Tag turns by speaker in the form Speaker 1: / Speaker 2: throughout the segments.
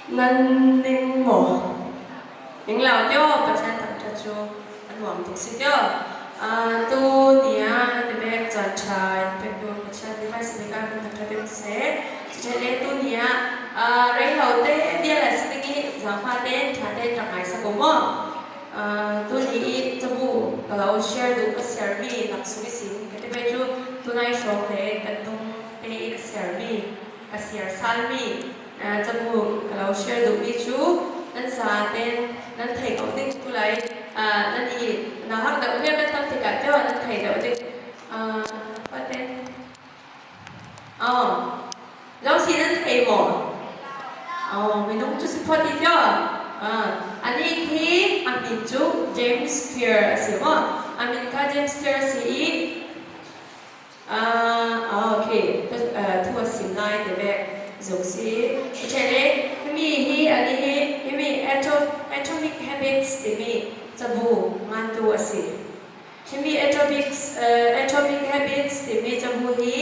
Speaker 1: Nan ning maw? Ning lo tio Pathian thangṭhat cu a nuam tuk si tio. Tu ni ah hiti bek caan ṭha in pektu Pathian nih hmaisabik ah kan thangṭhat in seh. Cuṭhele tu ni ah rei lo te bia le si ding i zaangfah tein ṭha tein rak ngai sak u maw? Tuni i cabu ka lo share duh ka sermi laksung i sin ka ti ve cu tunai hrawng le kan tung te i ka sermi ka siar salmi cabu ka lo share duhmi cu nan za ten nan thei ko ding tu lai nan i na hak deuh vial kan tam tikah teo nan thei deuh ding paten Oh, lo si nan thei maw? Oh, minung cu si phot i tio. Ani khi a min cu James Clear a si maw? A min kha James Clear a si i okay, thu a sim lai te bek zuk si. Ṭhele, himi hi ani hi himi Atomic Habits timi cabu ngantu a si. Himi Atomic Habits timi cabu hi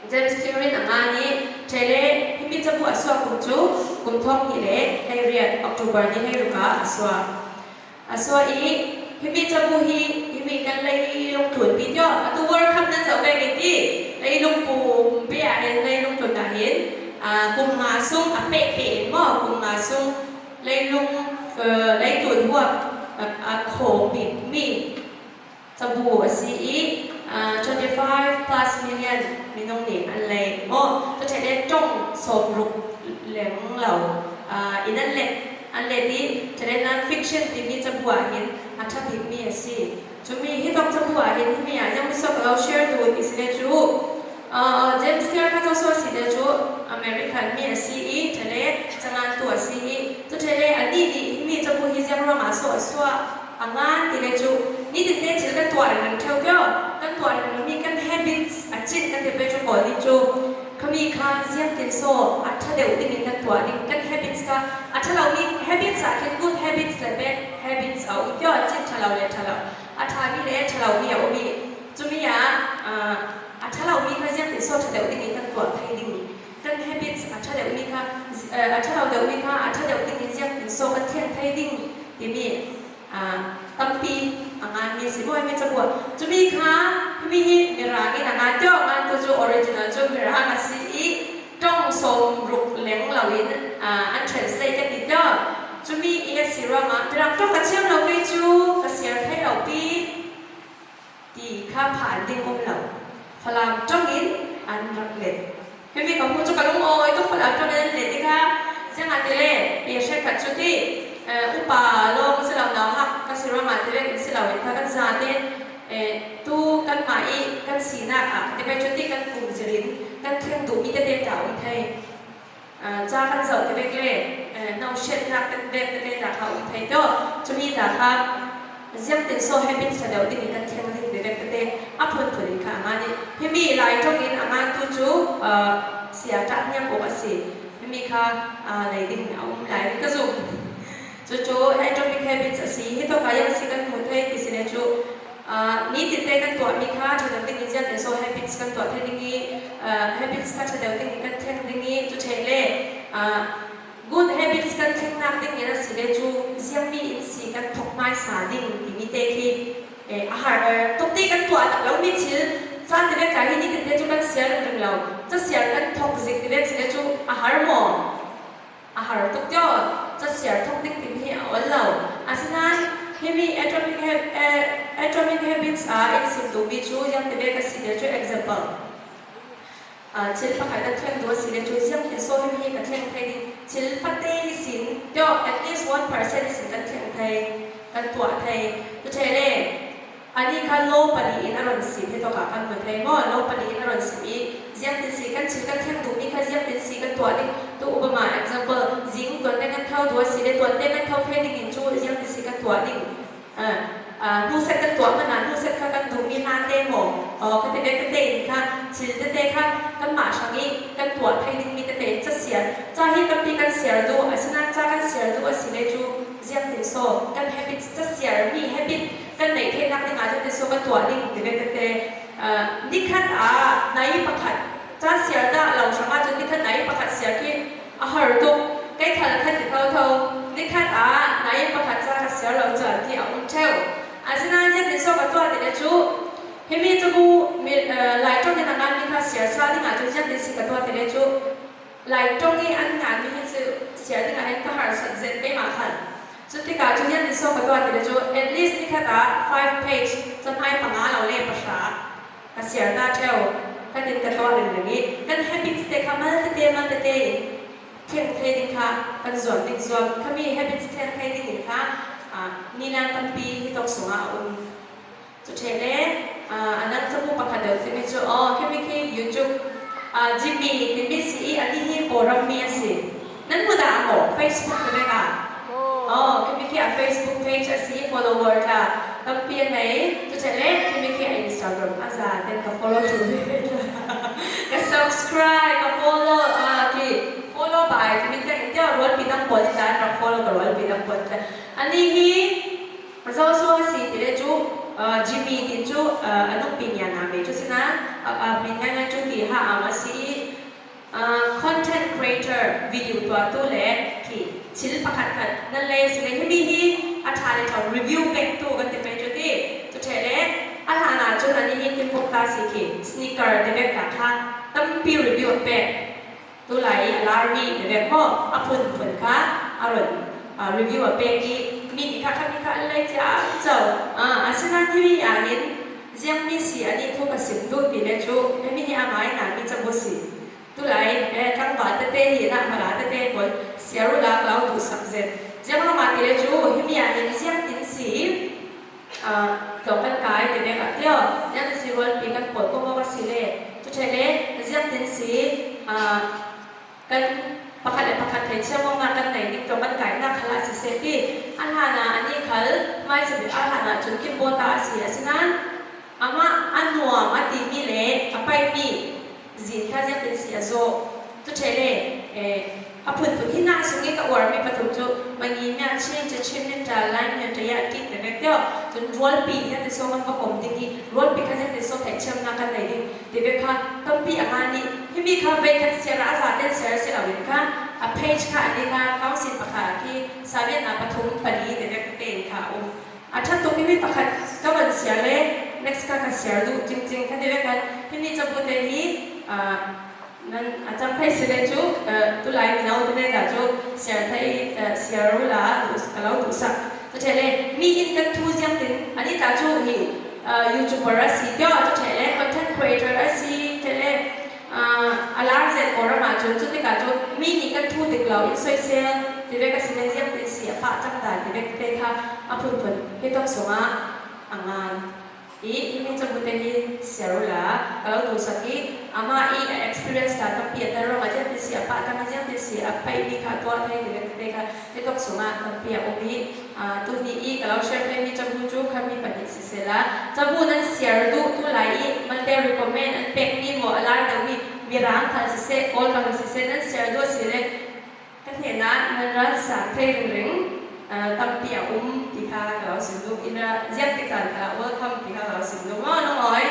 Speaker 1: James Clear in a ngan i ṭhele himi cabu a suah kum cu kum 2018 October ni 16 ah a suah. A suah i himi cabu hi himi kan leilung tlunpi tio atu World Cup nan zoh ve ke ti leilung pumpi ah hin leilung tlun ah hin kum nga sung a peh pe in maw kum nga sung leilung leitlun huap a kho bikmi cabu a si i 25 plus million minung nih an lei maw cuṭhen e ṭong 60 leng lo in an let an let i ṭhen non-fiction timi cabu ah hin a ṭha bikmi a si. Cumi hi tok cabu ah hin himi ah yang sok lo share tu ti si le cu James Clear kha so si le cu American mi a si i ṭhele cangan tu a si i cu ṭhele anih nih himi cabu hi ziang ruangah so a suah a ngan ti le cu nitin te thil kan tuah lengmang ṭheo tio kan tuah lengmang mi kan habits a cin kan ti pe cu kawl nih cu khami kha ziang tin so a ṭha deuh ding in kan tuah ding kan habits kha a ṭha lomi habits ah khin good habits le bad habits a um tio cin ṭha lo le ṭha lo a ṭhami le ṭha lomi a um i cumi ah a ṭha lomi kha ziang tin so ṭha deuh ding in kan tuah thai ding kan habits a ṭha deuhmi kha a ṭha lo deuhmi kha a ṭha deuh ding in ziang tin so kan thian thai ding timi tampi a nganmi si maw mi cabuah cumi kha himi hi mirang in a ngan tio ngan tu cu original cu mirang a si i tong 60 leng lo in an translate kan ti tio cumi i a si ruangah mirang tong ka thiam lo kei cu ka siar thei lo pi ti kha phan ding um lo Falam tong in an rak let himi ka hmu cu ka lung awi tuk Falam tong in an let tikha ziangah tile pi hre khat cu ti upa lawng si lo nau hak ka si ruangah ti in si lo in kha kan za te tu kan mah i kan sinak ah ti bai cu ti kan kum zirin kan thleng duhmi tete ta um thei ca kan zoh te bek le no shetnak kan bek tete ta kha um thei to cumi ta kha ziang tin so habits tha deuh ding in kan thleng ding te bek tete a phun phun in kha a ngan i himi lai tong in a ngan tu cu sia ṭah hniang awk a si himi kha lei ding a um lai ka zum cucu atomic habits a si hi to ka yang si kan hmu thei ti si ne cu ni tin te kan tuahmi kha ṭha deuh ding in ziang tin so habits kan tuah thei ding i habits kha ṭha deuh ding in kan thleng ding i cu ṭhe le good habits kan thlengnak ding in a si le cu ziangmi in si kan thok hmaisa ding timi te khi a har tuk ti kan tuah tak lomi thil caan ti vek hi ni tin te cu kan siar ring lo ca siar kan thok zik ti vek si le cu a har maw a har tuk tio ca siar thok ding timi hi a ol lo asinain himi atomic habits ah in sim duhmi cu yang ti vek a si te cu example thil pakhat kan thleng tu a si le cu siang in saw hi ka thleng thei ding thil fate sin tio at least 1% sin kan thleng thei kan tuah thei tu the le ani kha lo pali in a ron sim hi toka kan mu thei maw lo pali in a ron sim i ziang tin si kan thil kan thleng duh mi kha ziang tin si kan tuah ding tu Obama example zing tuan te kan tho du a si le tuan te kan tho thei ding in cu ziang tin si kan tuah ding hnuset kan tuah hmanh ah hnuset kha kan duhmi hna te maw ka te tete in kha thil tete kha kanmah hrang i kan tuah thei dingmi tete in casiar ca hi tampi kan siar duh asinain ca kan siar duh a si le cu ziang tin so kan habit casiar mi habit kan neih theihnak ding ah cun so kan tuah ding ti ve tete nikhat ah nai pakhat ca siar dah lo hrang ah cun nikhat nai pakhat siar khi a har tuk kai thal. ti le cu himi cabu Lai ṭong in a nganmi kha siarsa ding ahcun ziangtin si ka tuah ti le cu Lai ṭong i an nganmi hi cu siar ding ahhin ka harsat zet keimah khan. Cu tikah cu ziangtin so ka tuah ti le cu at least nikhat ah 5 page cahmai 5 lo le 10 ka siar ta ṭheo kan in ka tuah lengmang i kan habits te kha mal tete mal tete in theng thei ding kha kan zuam ding zuam khami habits theng thei ding in kha nilan tampi hi tok sungah a um. Cu ṭhe le anang cabu pakhat deuh timi cu aw khimi khi YouTube Jimmy timi si i ani hi Kawlram mi a si. Nan hmu dah maw Facebook na vek ah? Oh, khimi khi a Facebook page a si, follower tla tampi a nei. Cu ṭhe le khimi khi a Instagram a za ten ka follow tu ve ka subscribe, ka follow ki follow by timi tiang in tiang rual pi dang pawl in rak follow ka rual pi dang pawl. Ani hi Zozo a si ti le cu Jimmy ti cu a nupi nia na me cu sinain min ngaingai cu ti ha am a si i content creator video tuahtu le khi thil pakhat khat nan le si le himi hi a ṭha le ṭha review pektu kan ti pei cu ti cu ṭhe le a hlan ah cun ani hi timpuk ta si khi sneaker te bek ta kha tampi review a pek tulai i a larmi te bek maw a phunphun kha a run review a pek i mi nih kha kha mi kha an lei cia cho. Asinain himi ah hin ziangmi si ani thu ka sim duh ti le cu himi hi a ngai ngai mi cabu si tulai tlangval tete hi na mala tete pawl siaru lak lo duh sak zet ziang rama ti le cu himi ah hin ziang tin si tlawng kan kai te bek ah tio yan si rual pi kan pawl ko ka si le cu the le ziang tin si kan pakhat le pakhat thei chiangmang kan nei ning tlawng kan kai nak khal ah siseh ti a hlan ah ani khal mai chabik a hlan ah cun kim bota a si. Asinain amah a nuam a timi le a paimi zin kha ziang tin si a zawh cu the le a phunphun hi na sung i ka uarmi pathum cu mangi mya chin cha chim nin ta lai myan ta ya ti te vek teo cun rualpi hian ti so kan va kom ding i rualpi kha ziang tin so theih thiam na kan nei ding ti ve kha tampi a nga nih himi kha vei khat siar a za ten siar si lo in kha a page kha ani kha council pakhat khi sabian na pathum pali te vek te in kha um a ṭhat tuk mi pakhat ka van siar le next ka ka siar duh cingcing kha ti vek kan himi cabu te hi nan a cang thei si le cu tulai mino te ne da cu siar thei siar u la ka lo duh sak cu the le mi in kan thu ziang tin ani ta cu hi YouTuber a si tio cu the le content creator a si the le alar zet koram ah cun cu tikah cu mi nih kan thu tik lo in soisel ti ve ka si le ziang tin si a pah cang dai ti vek te kha a phunphun hi tok sungah a ngan i himi cabu te hi siarula ka lo duh sak i amah i a experience ta tampi a tel rong a ziang tin si a pah tang a ziang tin si a paih mi kha tuah thei ti vek te kha hi tok sungah tampi a um i tuni i ka lo share thei mi cabu cu kha mi pahnih si sela cabu nan siar duh tu lai i malte recommend an pek mi maw alar deuh mi mirang khal siseh Kawl khal siseh nan siar duh si le ka hnen ah nan ral sang thei ring tampi a um ti kha ka lo sim duh ina ziak ti caan kha welcome ti kha ka lo sim duh maw nung oi.